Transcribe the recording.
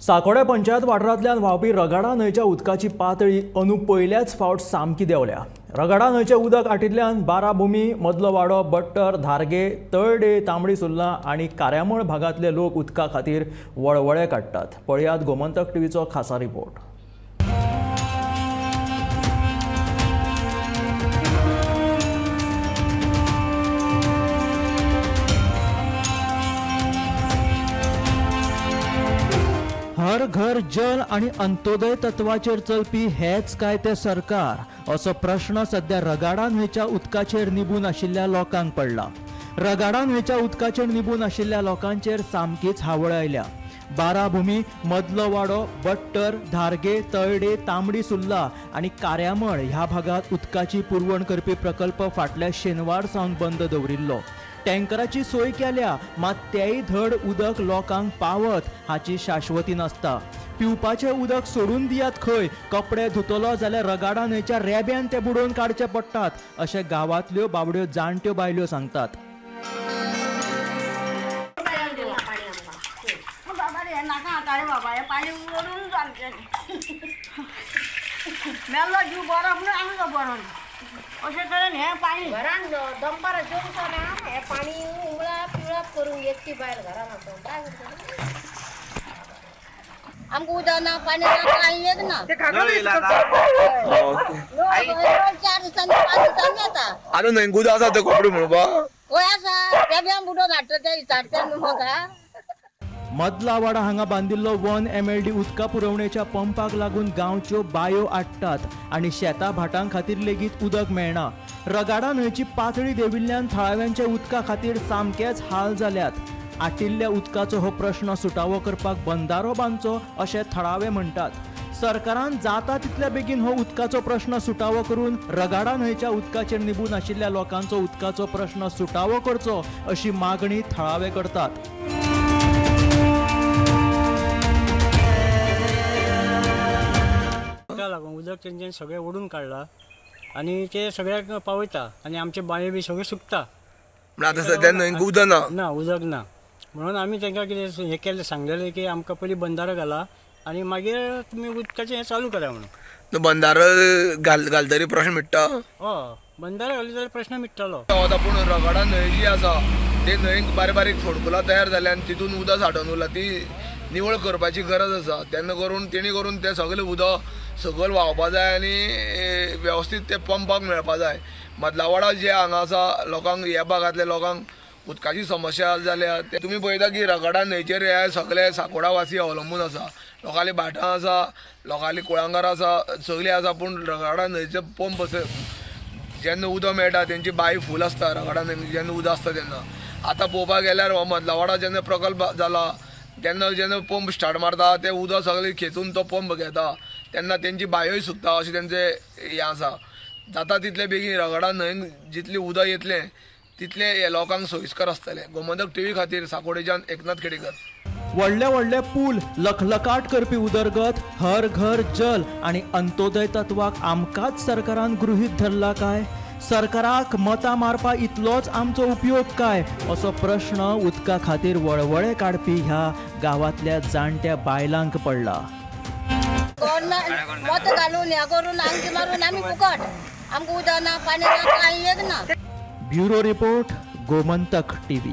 साकोड्या पंचायत वाठारांतल्यान व्हांवपी रगाडा न्हंयच्या उदकाची पातळी अंदू पयल्याच फावट सामकी देंवल्या. रगाडा न्हंयचें उदक आटिल्ल्यान बाराभुमी, मदलो वाडो, बट्टर, धारगे, तळडे, तांबडी सुर्ला आनी कार्यामळ भागांतले लोक उदका खातीर वळवळे काडटात. पळयात गोमंतक टीव्हीचो खासा रिपोर्ट. हर घर जल आणि अंत्योदय तत्वाचेर चलपी हेच काय ते सरकार असो प्रश्न सध्या रगाडा न्हंयच्या उदकाचेर निबून आशिल्ल्या लोकांक पडला. रगाडा न्हंयच्या उदकाचेर निबून आशिल्ल्या लोकांचेर सामकीच हावळ आयल्या. बाराभुमी, मदलो वाडो, बट्टर, धारगे, तळडे, तांबडी सुर्ला आनी कार्यामळ ह्या भागांत उदकाची पुरवण करपी प्रकल्प फाटल्या शेनवार सावन बंद दवरिल्लो. टँकराची सोय केल्या, मात तेय धड उदक लोकांक पावत हाची शाश्वती नासता. पिवपाचें उदक सोडून दियात खंय, कपडे धुतलो जाल्यार रगाडा न्हंयच्या रेब्यान ते बुडोवन काडचे पडटात अशें गांवांतल्यो बाबड्यो जाणट्यो बायल्यो सांगतात. अशें तरेन हें पाणी घरान दनपारां जेवचो ना, हें पाणी उमळाप पिळप करूंक एकटी बायल घरान आसा. काय करतली? आमकां उदक ना, पाणी ना, कांय एक ना. 4 दिसांनी 5 दिसांनी येता. आतां न्हंयक उदक आसा तें कपडे म्हणपा खंय आसा? रेब्यान बुडोवन हाडटा ते विचारता न्हू म्हाका. मदलावाडा हांगा बांदिल्लो 1 MLD उदका पुरवणेच्या पंपाक लागून गांवच्यो बायो आट्टात आनी शेतां भाटां खातीर लेगीत उदक मेळना. रगाडा न्हंयची पातळी देंविल्ल्यान थळाव्यांच्या उदका खातीर सामकेच हाल जाल्यात. आटिल्ल्या उदकाचो हो प्रश्न सुटावो करपाक बंदारो बांदचो अशें थळावे म्हणटात. सरकारान जाता तितल्या बेगीन हो उदकाचो प्रश्न सुटावो करून रगाडा न्हंयच्या उदकाचेर निबून आशिल्ल्या लोकांचो उदकाचो प्रश्न सुटावो करचो अशी मागणी थळावे करतात. लागून उदक तेंच्यानी सगळें ओडून काडला आनी ते सगळ्याक पावयता आनी आमचे बांये बी सगळें सुकता. आतां सद्या न्हंयक उदक ना, ना उदक ना म्हणून आमी तांकां कितें हें केलें, सांगलेलें की आमकां पयलीं बंदारो घाला आनी मागीर तुमी उदकाचें हें चालू करा म्हणून. बंदारो घालतरी प्रश्न मिट्टा? हय, बंदारो घाली जाल्यार प्रश्न मिट्टलो. पूण रगाडा न्हंय जी आसा ते न्हंयक बारीक बारीक फोडकुलां तयार जाल्या आनी तितून उदक सांठोवन उरलां, ती निवळ करपाची गरज आसा. तेन्ना करून तेणी करून तें सगळें उदक सकयल व्हांवपा जाय आनी वेवस्थीत ते पंपाक मेळपा जाय. मदलावाडा जे हांगा आसा लोकांक, ह्या भागांतल्या लोकांक उदकाची समस्या जाल्या. ते तुमी पळयता की रगाडा न्हंयचेर हे सगळे साकोडा वासी अवलंबून आसा. लोकांली भाटां आसा, लोकांली कुळांगरां आसा, सगळीं आसा, पूण रगाडा न्हंयचो पंप जेन्ना उदक मेळटा तेंची बांय फूल आसता. रगाडा न्हंय जेन्ना उदक आसता तेन्ना. आतां पळोवपाक गेल्यार हो मदलावाडा जेन्ना प्रकल्प जाला तेन्ना जेन्ना पंप स्टार्ट मारता ते उदक सगळें खेचून तो पंप घेता तेन्ना तेंची बांयोय सुकता अशें तेंचें हें आसा. जाता तितले बेगीन रगाडा न्हंयक जितलें उदक येतलें तितलें हे लोकांक सोयीस्कर आसतलें. गोमंतक टीव्ही खातीर साकोडेच्यान एकनाथ खेडेकर. व्हडले व्हडले पूल, लखलखाट करपी उदरगत, हर घर जल आनी अंत्योदय तत्वाक आमकांच सरकारान गृहीत धरला काय? सरकाराक मतां मारपा इतलोच आमचो उपयोग काय असो प्रश्न उदका खातीर वळवळे काडपी ह्या गांवांतल्या जाणट्या बायलांक पडला. मत घालून ह्या करून आमची मारून आमी फुकट, आमकां उदक ना, पाणी ना, कांय एक ना. Bureau report, Gomantak TV.